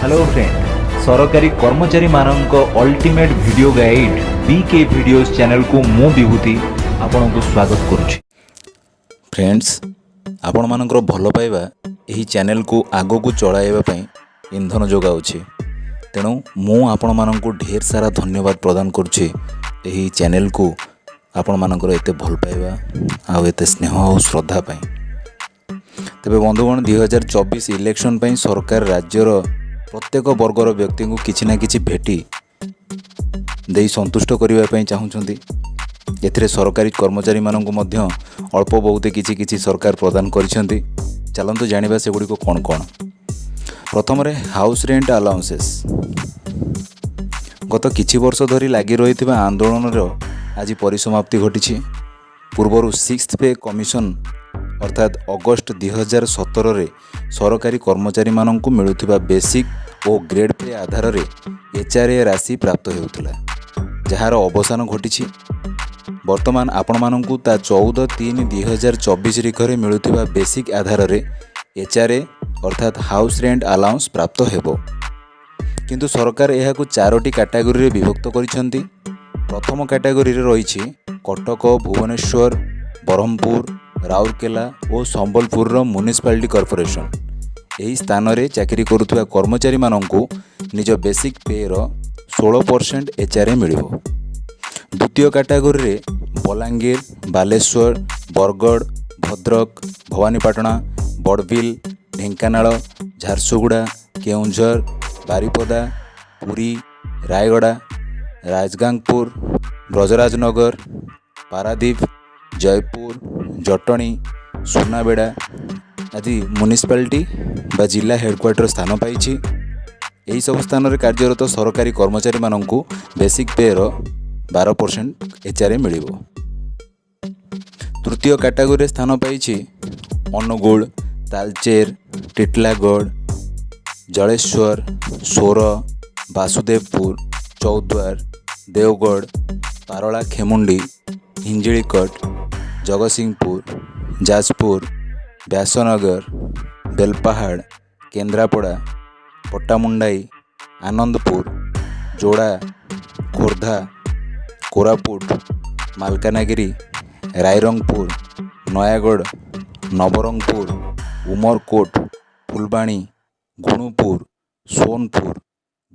Hello friend, ସରକାରୀ କର୍ମଚାରୀମାନଙ୍କ ultimate video guide ବି କେ videos ଚ୍ୟାନେଲକୁ ମୁଁ ବିଭୂତି ଆପଣଙ୍କୁ ସ୍ୱାଗତ କରୁଛି। ଫ୍ରେଣ୍ଡସ୍, ଆପଣମାନଙ୍କର ଭଲ ପାଇବା ଏହି ଚ୍ୟାନେଲକୁ ଆଗକୁ ଚଳାଇବା ପାଇଁ ଇନ୍ଧନ ଯୋଗାଉଛି। ତେଣୁ ମୁଁ ଆପଣମାନଙ୍କୁ ଢେର ସାରା ଧନ୍ୟବାଦ ପ୍ରଦାନ କରୁଛି, ଏହି ଚ୍ୟାନେଲକୁ ଆପଣମାନଙ୍କର ଏତେ ଭଲ ପାଇବା ଆଉ ଏତେ ସ୍ନେହ ଆଉ ଶ୍ରଦ୍ଧା ପାଇଁ। ତେବେ ବନ୍ଧୁଗଣ, 2024 ଇଲେକ୍ସନ୍ ପାଇଁ ସରକାର ରାଜ୍ୟର ପ୍ରତ୍ୟେକ ବର୍ଗର ବ୍ୟକ୍ତିଙ୍କୁ କିଛି ନା କିଛି ଭେଟି ଦେଇ ସନ୍ତୁଷ୍ଟ କରିବା ପାଇଁ ଚାହୁଁଛନ୍ତି। ଏଥିରେ ସରକାରୀ କର୍ମଚାରୀମାନଙ୍କୁ ମଧ୍ୟ ଅଳ୍ପ ବହୁତ କିଛି କିଛି ସରକାର ପ୍ରଦାନ କରିଛନ୍ତି। ଚାଲନ୍ତୁ ଜାଣିବା ସେଗୁଡ଼ିକ କ'ଣ କ'ଣ। ପ୍ରଥମରେ ହାଉସ୍ ରେଣ୍ଟ ଆଲାଉନ୍ସେସ୍। ଗତ କିଛି ବର୍ଷ ଧରି ଲାଗି ରହିଥିବା ଆନ୍ଦୋଳନର ଆଜି ପରିସମାପ୍ତି ଘଟିଛି। ପୂର୍ବରୁ ସିକ୍ସଥ ପେ କମିଶନ, ଅର୍ଥାତ୍ ଅଗଷ୍ଟ 2017ରେ ସରକାରୀ କର୍ମଚାରୀମାନଙ୍କୁ ମିଳୁଥିବା ବେସିକ୍ ଓ ଗ୍ରେଡ୍ ପେ ଆଧାରରେ ଏଚ୍ ଆର୍ ଏ ରାଶି ପ୍ରାପ୍ତ ହେଉଥିଲା, ଯାହାର ଅବସାନ ଘଟିଛି। ବର୍ତ୍ତମାନ ଆପଣମାନଙ୍କୁ ତା 14/3/2024 ତାରିଖରେ ମିଳୁଥିବା ବେସିକ୍ ଆଧାରରେ ଏଚ୍ ଆର୍ ଏ, ଅର୍ଥାତ୍ ହାଉସ୍ ରେଣ୍ଟ ଆଲାଉନ୍ସ ପ୍ରାପ୍ତ ହେବ। କିନ୍ତୁ ସରକାର ଏହାକୁ ଚାରୋଟି କାଟାଗୋରୀରେ ବିଭକ୍ତ କରିଛନ୍ତି। ପ୍ରଥମ କାଟାଗୋରୀରେ ରହିଛି କଟକ, ଭୁବନେଶ୍ୱର, ବ୍ରହ୍ମପୁର, ରାଉରକେଲା ଓ ସମ୍ବଲପୁରର ମ୍ୟୁନିସିପାଲିଟି କର୍ପୋରେସନ୍। ଏହି ସ୍ଥାନରେ ଚାକିରି କରୁଥିବା କର୍ମଚାରୀମାନଙ୍କୁ ନିଜ ବେସିକ୍ ପେର 16% ଏଚ୍ ଆର୍ ଏ ମିଳିବ। ଦ୍ୱିତୀୟ କାଟାଗୋରୀରେ ବଲାଙ୍ଗୀର, ବାଲେଶ୍ୱର, ବରଗଡ଼, ଭଦ୍ରକ, ଭବାନୀପାଟଣା, ବଡ଼ବିଲ, ଢେଙ୍କାନାଳ, ଝାରସୁଗୁଡ଼ା, କେଉଁଝର, ବାରିପଦା, ପୁରୀ, ରାୟଗଡ଼ା, ରାଜଗାଙ୍ଗପୁର, ବ୍ରଜରାଜନଗର, ପାରାଦୀପ, ଜୟପୁର, ଜଟଣୀ, ସୁନାବେଡ଼ା ଆଦି ମ୍ୟୁନିସିପାଲିଟି ବା ଜିଲ୍ଲା ହେଡ଼କ୍ୱାର୍ଟର ସ୍ଥାନ ପାଇଛି। ଏହିସବୁ ସ୍ଥାନରେ କାର୍ଯ୍ୟରତ ସରକାରୀ କର୍ମଚାରୀମାନଙ୍କୁ ବେସିକ୍ ପେର 12% ଏଚ୍ ଆର୍ ଏ ମିଳିବ। ତୃତୀୟ କାଟାଗୋରୀରେ ସ୍ଥାନ ପାଇଛି ଅନୁଗୁଳ, ତାଲଚେର, ଟିଟଲାଗଡ଼, ଜଳେଶ୍ୱର, ସୋର, ବାସୁଦେବପୁର, ଚୌଦ୍ୱାର, ଦେଓଗଡ଼, ପାରଳା ଖେମୁଣ୍ଡି, ହିଞ୍ଜିଳିକଟ, ଜଗତସିଂହପୁର, ଯାଜପୁର, ବ୍ୟାସନଗର, ବେଲପାହାଡ଼, କେନ୍ଦ୍ରାପଡ଼ା, ପଟ୍ଟାମୁଣ୍ଡାଇ, ଆନନ୍ଦପୁର, ଯୋଡ଼ା, ଖୋର୍ଦ୍ଧା, କୋରାପୁଟ, ମାଲକାନଗିରି, ରାଇରଙ୍ଗପୁର, ନୟାଗଡ଼, ନବରଙ୍ଗପୁର, ଉମରକୋଟ, ଫୁଲବାଣୀ, ଗୁଣୁପୁର, ସୋନପୁର,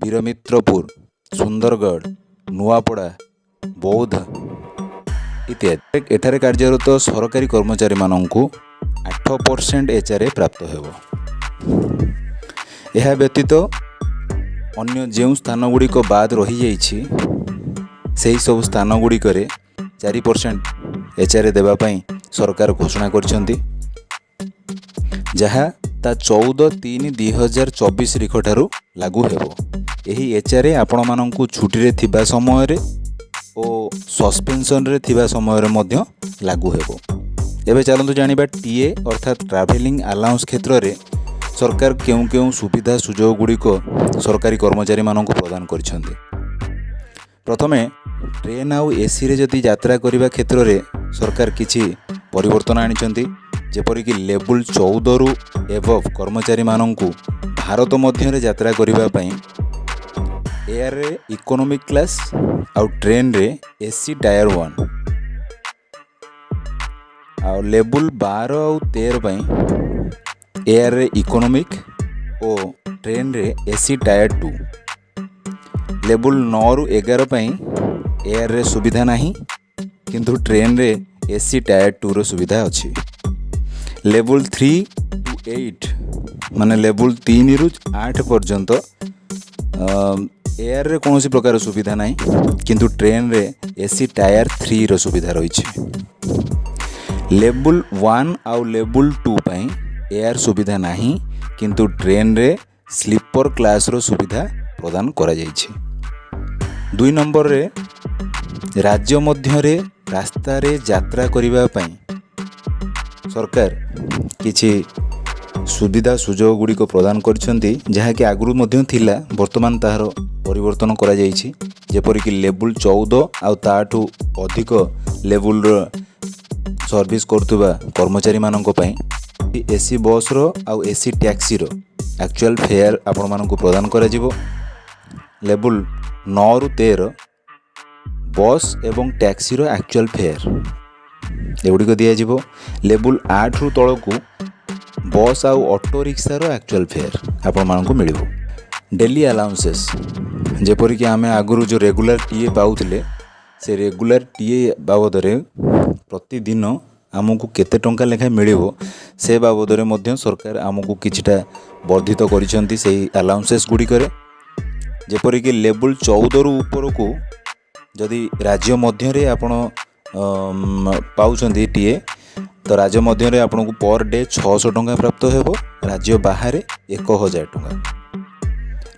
ବୀରମିତ୍ରପୁର, ସୁନ୍ଦରଗଡ଼, ନୂଆପଡ଼ା, ବୌଦ୍ଧ ଇତ୍ୟାଦି। ଏଠାରେ କାର୍ଯ୍ୟରତ ସରକାରୀ କର୍ମଚାରୀମାନଙ୍କୁ 8% ଏଚ୍ ଆର୍ ଏ ପ୍ରାପ୍ତ ହେବ। ଏହା ବ୍ୟତୀତ ଅନ୍ୟ ଯେଉଁ ସ୍ଥାନଗୁଡ଼ିକ ବାଦ ରହିଯାଇଛି, ସେହି ସବୁ ସ୍ଥାନଗୁଡ଼ିକରେ 4% ଏଚ୍ ଆର୍ ଏ ଦେବା ପାଇଁ ସରକାର ଘୋଷଣା କରିଛନ୍ତି, ଯାହା ତା 14/3/2024 ତାରିଖଠାରୁ ଲାଗୁ ହେବ। ଏହି ଏଚ୍ ଆର୍ ଏ ଆପଣମାନଙ୍କୁ ଛୁଟିରେ ଥିବା ସମୟରେ ଓ ସସ୍ପେନ୍ସନରେ ଥିବା ସମୟରେ ମଧ୍ୟ ଲାଗୁ ହେବ। ଏବେ ଚାଲନ୍ତୁ ଜାଣିବା ଟି ଏ, ଅର୍ଥାତ୍ ଟ୍ରାଭେଲିଂ ଆଲାଉନ୍ସ କ୍ଷେତ୍ରରେ ସରକାର କେଉଁ କେଉଁ ସୁବିଧା ସୁଯୋଗ ଗୁଡ଼ିକ ସରକାରୀ କର୍ମଚାରୀମାନଙ୍କୁ ପ୍ରଦାନ କରିଛନ୍ତି। ପ୍ରଥମେ ଟ୍ରେନ୍ ଆଉ ଏସିରେ ଯଦି ଯାତ୍ରା କରିବା କ୍ଷେତ୍ରରେ ସରକାର କିଛି ପରିବର୍ତ୍ତନ ଆଣିଛନ୍ତି। ଯେପରିକି ଲେବୁଲ୍ 14ରୁ ଏବଭ୍ କର୍ମଚାରୀମାନଙ୍କୁ ଭାରତ ମଧ୍ୟରେ ଯାତ୍ରା କରିବା ପାଇଁ ଏୟାରରେ ଇକୋନୋମିକ୍ କ୍ଲାସ୍ ଆଉ ଟ୍ରେନ୍ରେ ଏସି ଟାୟାର 1, ଆଉ ଲେବୁଲ୍ 12 ଆଉ 13 ପାଇଁ ଏୟାରରେ ଇକୋନୋମିକ୍ ଓ ଟ୍ରେନ୍ରେ ଏସି ଟାୟାର 2। ଲେବୁଲ୍ 9ରୁ 11 ପାଇଁ ଏୟାରରେ ସୁବିଧା ନାହିଁ, କିନ୍ତୁ ଟ୍ରେନ୍ରେ ଏସି ଟାୟାର 2ର ସୁବିଧା ଅଛି। ଲେବୁଲ୍ 3 ଟୁ 8, ମାନେ ଲେବୁଲ୍ 3ରୁ 8 ପର୍ଯ୍ୟନ୍ତ ଏୟାରରେ କୌଣସି ପ୍ରକାର ସୁବିଧା ନାହିଁ, କିନ୍ତୁ ଟ୍ରେନ୍ରେ ଏସି ଟାୟାର 3ର ସୁବିଧା ରହିଛି। ଲେବୁଲ୍ 1 ଆଉ ଲେବୁଲ୍ 2 ପାଇଁ ଏୟାର ସୁବିଧା ନାହିଁ, କିନ୍ତୁ ଟ୍ରେନ୍ରେ ସ୍ଲିପର କ୍ଲାସ୍ର ସୁବିଧା ପ୍ରଦାନ କରାଯାଇଛି। 2 ନମ୍ବରରେ ରାଜ୍ୟ ମଧ୍ୟରେ ରାସ୍ତାରେ ଯାତ୍ରା କରିବା ପାଇଁ ସରକାର କିଛି ସୁବିଧା ସୁଯୋଗ ଗୁଡ଼ିକ ପ୍ରଦାନ କରିଛନ୍ତି, ଯାହାକି ଆଗରୁ ମଧ୍ୟ ଥିଲା, ବର୍ତ୍ତମାନ ତାହାର ପରିବର୍ତ୍ତନ କରାଯାଇଛି। ଯେପରିକି ଲେବୁଲ୍ 14 ଆଉ ତାଠୁ ଅଧିକ ଲେବୁଲ୍ର ସର୍ଭିସ୍ କରୁଥିବା କର୍ମଚାରୀମାନଙ୍କ ପାଇଁ ଏସି ବସ୍ର ଆଉ ଏସି ଟ୍ୟାକ୍ସିର ଆକ୍ଚୁଆଲ୍ ଫେୟାର ଆପଣମାନଙ୍କୁ ପ୍ରଦାନ କରାଯିବ। ଲେବୁଲ୍ 9ରୁ 13 ବସ୍ ଏବଂ ଟ୍ୟାକ୍ସିର ଆକ୍ଚୁଆଲ୍ ଫେୟାର ଏଗୁଡ଼ିକ ଦିଆଯିବ। ଲେବୁଲ୍ 8ରୁ ତଳକୁ ବସ୍ ଆଉ ଅଟୋ ରିକ୍ସାର ଆକ୍ଚୁଆଲ୍ ଫେୟାର ଆପଣମାନଙ୍କୁ ମିଳିବ। ଡେଲି ଆଲାଉନ୍ସେସ୍, ଯେପରିକି ଆମେ ଆଗରୁ ଯେଉଁ ରେଗୁଲାର ଟିଏ ପାଉଥିଲେ, ସେ ରେଗୁଲାର ଟିଏ ବାବଦରେ ପ୍ରତିଦିନ ଆମକୁ କେତେ ଟଙ୍କା ଲେଖାଏଁ ମିଳିବ, ସେ ବାବଦରେ ମଧ୍ୟ ସରକାର ଆମକୁ କିଛିଟା ବର୍ଦ୍ଧିତ କରିଛନ୍ତି ସେଇ ଆଲାଉନ୍ସେସ୍ ଗୁଡ଼ିକରେ। ଯେପରିକି ଲେବୁଲ୍ 14ରୁ ଉପରକୁ ଯଦି ରାଜ୍ୟ ମଧ୍ୟରେ ଆପଣ ପାଉଛନ୍ତି ଟିଏ, ତ ରାଜ୍ୟ ମଧ୍ୟରେ ଆପଣଙ୍କୁ ପର୍ ଡେ 600 ଟଙ୍କା ପ୍ରାପ୍ତ ହେବ, ରାଜ୍ୟ ବାହାରେ 1000 ଟଙ୍କା।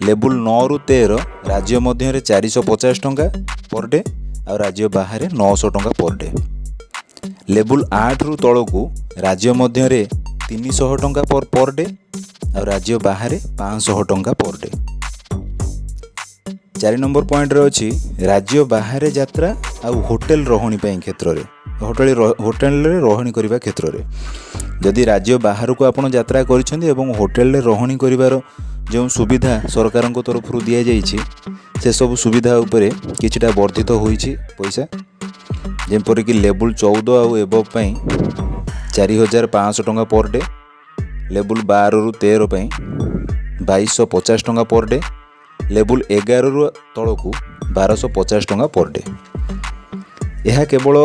ଲେବୁଲ୍ 9ରୁ 13 ରାଜ୍ୟ ମଧ୍ୟରେ 450 ଟଙ୍କା ପର୍ ଡେ ଆଉ ରାଜ୍ୟ ବାହାରେ 900 ଟଙ୍କା ପର୍ ଡେ। ଲେବୁଲ୍ 8ରୁ ତଳକୁ ରାଜ୍ୟ ମଧ୍ୟରେ 300 ଟଙ୍କା ପର୍ ପର୍ ଡେ ଆଉ ରାଜ୍ୟ ବାହାରେ 500 ଟଙ୍କା ପର୍ ଡେ। 4 ନମ୍ବର ପଏଣ୍ଟରେ ଅଛି ରାଜ୍ୟ ବାହାରେ ଯାତ୍ରା ଆଉ ହୋଟେଲ ରହଣି ପାଇଁ କ୍ଷେତ୍ରରେ, ହୋଟେଲରେ ରହଣି କରିବା କ୍ଷେତ୍ରରେ, ଯଦି ରାଜ୍ୟ ବାହାରକୁ ଆପଣ ଯାତ୍ରା କରିଛନ୍ତି ଏବଂ ହୋଟେଲରେ ରହଣି କରିବାର ଯେଉଁ ସୁବିଧା ସରକାରଙ୍କ ତରଫରୁ ଦିଆଯାଇଛି, ସେସବୁ ସୁବିଧା ଉପରେ କିଛିଟା ବର୍ଦ୍ଧିତ ହୋଇଛି ପଇସା। ଯେପରିକି ଲେବୁଲ୍ 14 ଆଉ ଏବଭ୍ ପାଇଁ 4500 ଟଙ୍କା ପର୍ ଡେ, ଲେବୁଲ୍ 12ରୁ 13 ପାଇଁ 2250 ଟଙ୍କା ପର୍ ଡେ, ଲେବୁଲ୍ 11ରୁ ତଳକୁ 1250 ଟଙ୍କା ପର୍ ଡେ। ଏହା କେବଳ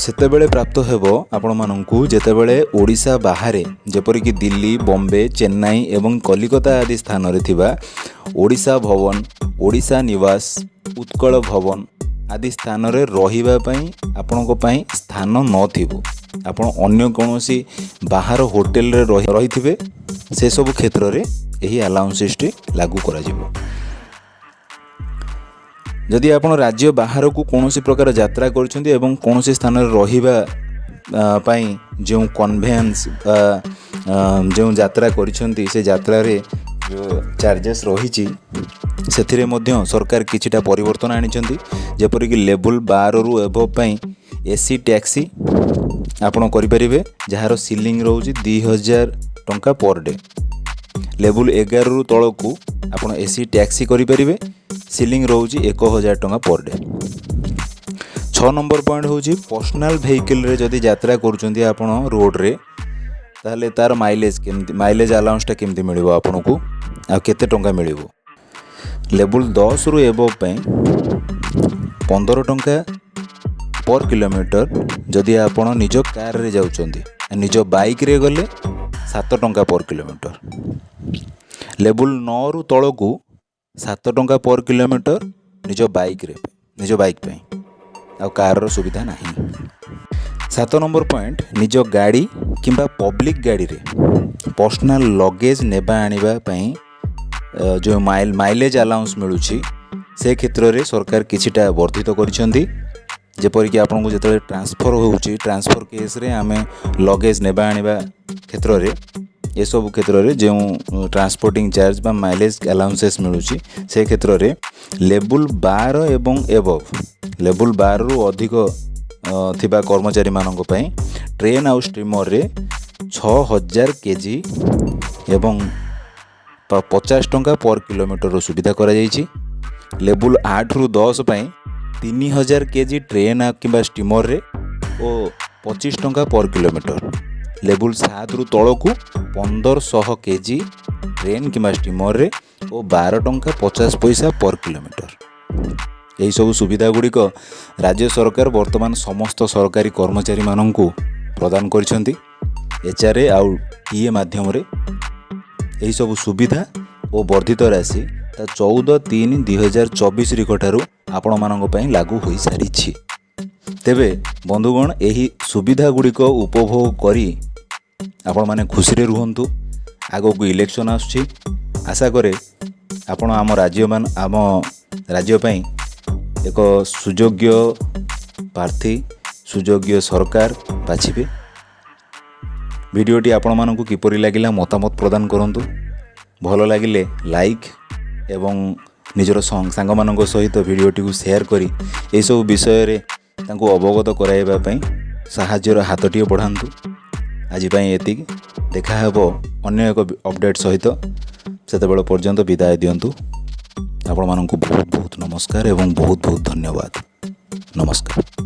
ସେତେବେଳେ ପ୍ରାପ୍ତ ହେବ ଆପଣମାନଙ୍କୁ, ଯେତେବେଳେ ଓଡ଼ିଶା ବାହାରେ, ଯେପରିକି ଦିଲ୍ଲୀ, ବମ୍ବେ, ଚେନ୍ନାଇ ଏବଂ କଲିକତା ଆଦି ସ୍ଥାନରେ ଥିବା ଓଡ଼ିଶା ଭବନ, ଓଡ଼ିଶା ନିବାସ, ଉତ୍କଳ ଭବନ ଆଦି ସ୍ଥାନରେ ରହିବା ପାଇଁ ଆପଣଙ୍କ ପାଇଁ ସ୍ଥାନ ନଥିବ, ଆପଣ ଅନ୍ୟ କୌଣସି ବାହାର ହୋଟେଲରେ ରହିଥିବେ, ସେସବୁ କ୍ଷେତ୍ରରେ ଏହି ଆଲାଉନ୍ସେସଟି ଲାଗୁ କରାଯିବ। ଯଦି ଆପଣ ରାଜ୍ୟ ବାହାରକୁ କୌଣସି ପ୍ରକାର ଯାତ୍ରା କରୁଛନ୍ତି ଏବଂ କୌଣସି ସ୍ଥାନରେ ରହିବା ପାଇଁ ଯେଉଁ କନଭେନ୍ସ ବା ଯେଉଁ ଯାତ୍ରା କରିଛନ୍ତି, ସେ ଯାତ୍ରାରେ ଯେଉଁ ଚାର୍ଜେସ୍ ରହିଛି, ସେଥିରେ ମଧ୍ୟ ସରକାର କିଛିଟା ପରିବର୍ତ୍ତନ ଆଣିଛନ୍ତି। ଯେପରିକି ଲେବୁଲ୍ 12ରୁ ଏବଭ୍ ପାଇଁ ଏସି ଟ୍ୟାକ୍ସି ଆପଣ କରିପାରିବେ, ଯାହାର ସିଲିଂ ରହୁଛି 2000 ଟଙ୍କା ପର୍ ଡେ। ଲେବୁଲ୍ 11ରୁ ତଳକୁ ଆପଣ ଏସି ଟ୍ୟାକ୍ସି କରିପାରିବେ, ସିଲିଂ ରହୁଛି 1000 ଟଙ୍କା ପର୍ ଡେ। 6 ନମ୍ବର ପଏଣ୍ଟ ହେଉଛି ପର୍ସନାଲ୍ ଭେହିକିଲ୍ରେ ଯଦି ଯାତ୍ରା କରୁଛନ୍ତି ଆପଣ ରୋଡ଼ରେ, ତାହେଲେ ତା'ର ମାଇଲେଜ୍ କେମିତି, ମାଇଲେଜ୍ ଆଲାଉନ୍ସଟା କେମିତି ମିଳିବ ଆପଣଙ୍କୁ ଆଉ କେତେ ଟଙ୍କା ମିଳିବ? ଲେବୁଲ୍ 10ରୁ ଏବଭ୍ ପାଇଁ 15 ଟଙ୍କା ପର୍ କିଲୋମିଟର ଯଦି ଆପଣ ନିଜ କାରରେ ଯାଉଛନ୍ତି, ନିଜ ବାଇକ୍ରେ ଗଲେ 7 ଟଙ୍କା ପର୍ କିଲୋମିଟର। ଲେବୁଲ୍ 9ରୁ ତଳକୁ 7 ଟଙ୍କା ପର୍ କିଲୋମିଟର ନିଜ ବାଇକ୍ରେ, ନିଜ ବାଇକ୍ ପାଇଁ, ଆଉ କାରର ସୁବିଧା ନାହିଁ। 7 ନମ୍ବର ପଏଣ୍ଟ, ନିଜ ଗାଡ଼ି କିମ୍ବା ପବ୍ଲିକ୍ ଗାଡ଼ିରେ ପର୍ସନାଲ୍ ଲଗେଜ୍ ନେବା ଆଣିବା ପାଇଁ ଯେଉଁ ମାଇଲେଜ୍ ଆଲାଉନ୍ସ ମିଳୁଛି, ସେ କ୍ଷେତ୍ରରେ ସରକାର କିଛିଟା ବର୍ଦ୍ଧିତ କରିଛନ୍ତି। ଯେପରିକି ଆପଣଙ୍କୁ ଯେତେବେଳେ ଟ୍ରାନ୍ସଫର୍ ହେଉଛି, ଟ୍ରାନ୍ସଫର୍ କେସ୍ରେ ଆମେ ଲଗେଜ୍ ନେବା ଆଣିବା କ୍ଷେତ୍ରରେ, ଏସବୁ କ୍ଷେତ୍ରରେ ଯେଉଁ ଟ୍ରାନ୍ସପୋର୍ଟିଂ ଚାର୍ଜ ବା ମାଇଲେଜ୍ ଆଲାଉନ୍ସେସ୍ ମିଳୁଛି, ସେ କ୍ଷେତ୍ରରେ ଲେବୁଲ୍ 12 ଏବଂ ଏବଭ୍, ଲେବୁଲ୍ 12ରୁ ଅଧିକ ଥିବା କର୍ମଚାରୀମାନଙ୍କ ପାଇଁ ଟ୍ରେନ୍ ଆଉ ଷ୍ଟିମରରେ 6000 କେଜି ଏବଂ 50 ଟଙ୍କା ପର୍ କିଲୋମିଟରର ସୁବିଧା କରାଯାଇଛି। ଲେବୁଲ୍ 8ରୁ 10 ପାଇଁ 3000 କେଜି ଟ୍ରେନ୍ କିମ୍ବା ଷ୍ଟିମରରେ ଓ 25 ଟଙ୍କା ପର୍ କିଲୋମିଟର। ଲେବୁଲ୍ 7ରୁ ତଳକୁ 1500 କେଜି ଟ୍ରେନ୍ କିମ୍ବା ଷ୍ଟିମରରେ ଓ 12 ଟଙ୍କା 50 ପଇସା ପର୍ କିଲୋମିଟର। ଏହିସବୁ ସୁବିଧା ଗୁଡ଼ିକ ରାଜ୍ୟ ସରକାର ବର୍ତ୍ତମାନ ସମସ୍ତ ସରକାରୀ କର୍ମଚାରୀମାନଙ୍କୁ ପ୍ରଦାନ କରିଛନ୍ତି ଏଚ୍ ଆର୍ ଏ ଆଉ ଟି ଏ ମାଧ୍ୟମରେ। ଏହିସବୁ ସୁବିଧା ଓ ବର୍ଦ୍ଧିତ ରାଶି ତା 14/3/2024 ଠାରୁ ଆପଣମାନଙ୍କ ପାଇଁ ଲାଗୁ ହୋଇସାରିଛି। ତେବେ ବନ୍ଧୁଗଣ, ଏହି ସୁବିଧା ଗୁଡ଼ିକ ଉପଭୋଗ କରି ଆପଣମାନେ ଖୁସିରେ ରୁହନ୍ତୁ। ଆଗକୁ ଇଲେକ୍ସନ୍ ଆସୁଛି। ଆଶା କରେ ଆପଣ ଆମ ରାଜ୍ୟ ପାଇଁ ଏକ ସୁଯୋଗ୍ୟ ପ୍ରାର୍ଥୀ, ସୁଯୋଗ୍ୟ ସରକାର ବାଛିବେ। ଭିଡ଼ିଓଟି ଆପଣମାନଙ୍କୁ କିପରି ଲାଗିଲା, ମତାମତ ପ୍ରଦାନ କରନ୍ତୁ। ଭଲ ଲାଗିଲେ ଲାଇକ୍ ଏବଂ ନିଜର ସାଙ୍ଗମାନଙ୍କ ସହିତ ଭିଡ଼ିଓଟିକୁ ସେୟାର କରି ଏସବୁ ବିଷୟରେ ତାଙ୍କୁ ଅବଗତ କରାଇବା ପାଇଁ ସାହାଯ୍ୟର ହାତଟିଏ ବଢ଼ାନ୍ତୁ। ଆଜି ପାଇଁ ଏତିକି। ଦେଖାହେବ ଅନ୍ୟ ଏକ ଅପଡ଼େଟ୍ ସହିତ। ସେତେବେଳେ ପର୍ଯ୍ୟନ୍ତ ବିଦାୟ ଦିଅନ୍ତୁ। ଆପଣମାନଙ୍କୁ ବହୁତ ବହୁତ ନମସ୍କାର ଏବଂ ବହୁତ ବହୁତ ଧନ୍ୟବାଦ। ନମସ୍କାର।